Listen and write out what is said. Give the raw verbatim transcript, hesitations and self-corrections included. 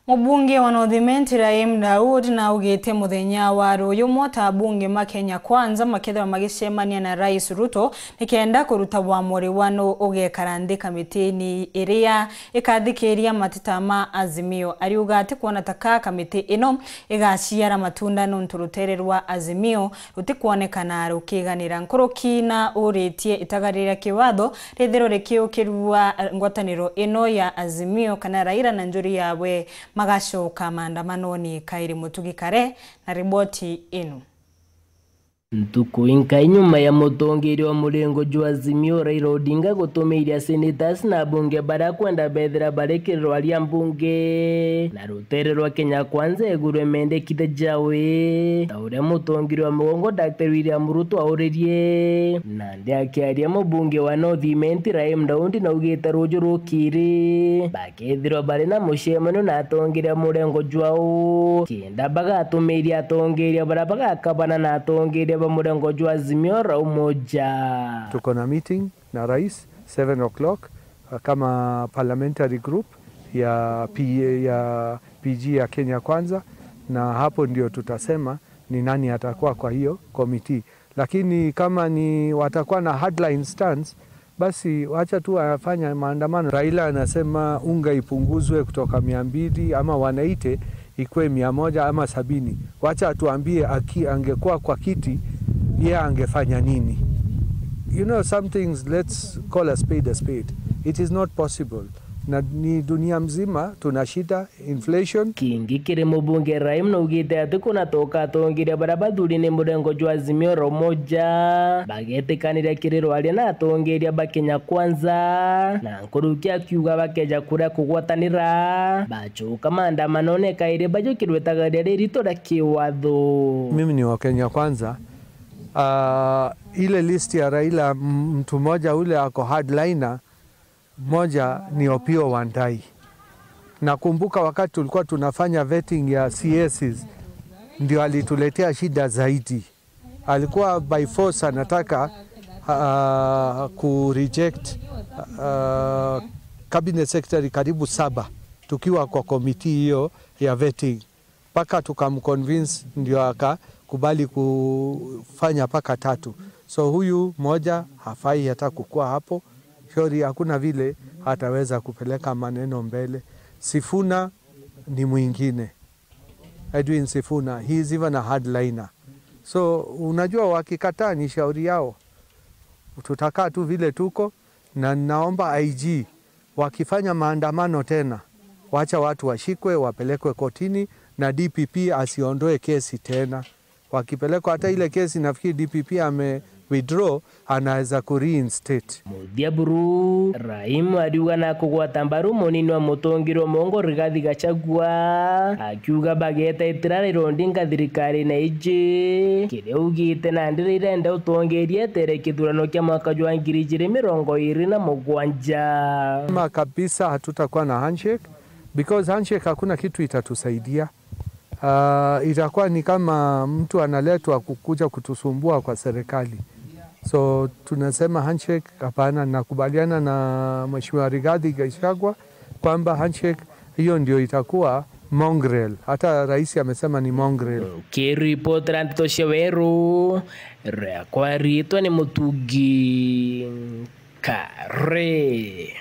Mubunge wa North Imenti Rahim Daud naugite muthenya wa ruyu mota abunge ma Kenya Kwanza makethirwa magicemania na Rais Ruto nikenda kuruta wamuri wa nu ugekara nthi kamitini iria ikathikiria mateta ma Azimio. Ariuga ati kwona ta ka kamiti ino igaciara matunda nontu rutere rwa Azimio rutikwonekana rukiganira. Nkuruki na uritie itagaria ria kiwatho rithirwe rikiukirua ngwataniro ino ya Azimio kana Raila na njuri yawe magacoka maandamanoni kairi. Mutugi Kare na riboti ino. Ntuku inkai nyuma ya mutongeria wa murengo jwa Azimio Raila Odinga gutumiria senators na abunge baria kwenda bethira bari kirwa ria mbunge na rutere rwa Kenya Kwanza iguru mendekithia jawe, ta uria mutongeria wa mugongo Daktari William Ruto auririe. Nandi akiaria, mubunge wa North Imenti Rahim Daudi naugite ruju rukiri bakethirwa bari na mucemanio na atongeria murengo jwao kenda bagatumiria atongeria baria bagakabana na atongeria ba murengo jwa Azimio la Umoja. Tuko na meeting na rais seven o'clock, uh, kama parliamentary group ya P A, ya P G ya Kenya Kwanza, na hapo ndio tutasema ni nani atakuwa kwa hiyo committee. Lakini kama ni watakuwa na hardline stance, basi wacha tu wafanye maandamano. Raila anasema unga ipunguzwe kutoka mia mbili ama one eighty ikuwe mia moja ama sabini. Wacha atuambie aki-, angekuwa kwa kiti, yeye angefanya nini? You know, some things, let's call a spade a spade. It is not possible. Na ni dunia mzima tuna shida, inflation. Kingi kiri mubunge Rahim naugite ati kunatoka atongeria baria bathuri ni murengo jwa Azimio la Umoja bagetikaniria kiri rwaria na atongeria ba Kenya Kwanza, na nkuruki akiuga bakeja kuria kugwatanira bacoka maandamanone kairi bajukirwe itagaria ririto ria kiwatho. Mimi ni wa Kenya Kwanza. Ah, ile list ya Raila, m-, mtu mmoja ule ako hardliner, moja ni Opiyo Wandayi. Nakumbuka wakati tulikuwa tunafanya vetting ya C Ss, ndio alituletea shida zaidi. Alikuwa by force anataka, ah, ku reject, ah, cabinet secretary karibu saba tukiwa kwa committee hiyo ya vetting. Mpaka tukamconvince ndio akakubali kufanya mpaka tatu. So huyu moja hafai hata kukua hapo. Shauri hakuna vile ataweza kupeleka maneno mbele. Sifuna ni mwingine. Edwin Sifuna, he is even a hardliner. So unajua wakikataa ni shauri yao. Tutakaa tu vile tuko, na naomba I G wakifanya maandamano tena, wacha watu washikwe, wapelekwe kotini, na D P P asiondoe kesi tena. Wakipelekwa, hata ile kesi nafikiri D P P ame withdraw, anaweza ku reinstate. Muthia buru, Rahim ariuga na kugwata mbaru munini wa mutongeria wa mugongo Rigathi Gachagua, akiuga bageta itira rirondi nga thirikari na iji, kiria augite nandi rirenda utongeria etere kithurano kia mwaka jwa ngiri ijiri mirongo iri na mugwanja. Kama kabisa hatutakuwa na handshake, because handshake hakuna kitu itatusaidia. Ah, itakuwa ni kama mtu analetwa kukuja kutusumbua kwa serikali. So tunasema handshake hapana. Nakubaliana na Mheshimiwa Rigathi Gachagua kwamba handshake hiyo ndio itakuwa mongrel. Hata rais amesema ni mongrel. Kiripotera nteto cia Weru, riakwa ritwa ni Mutugi Kare.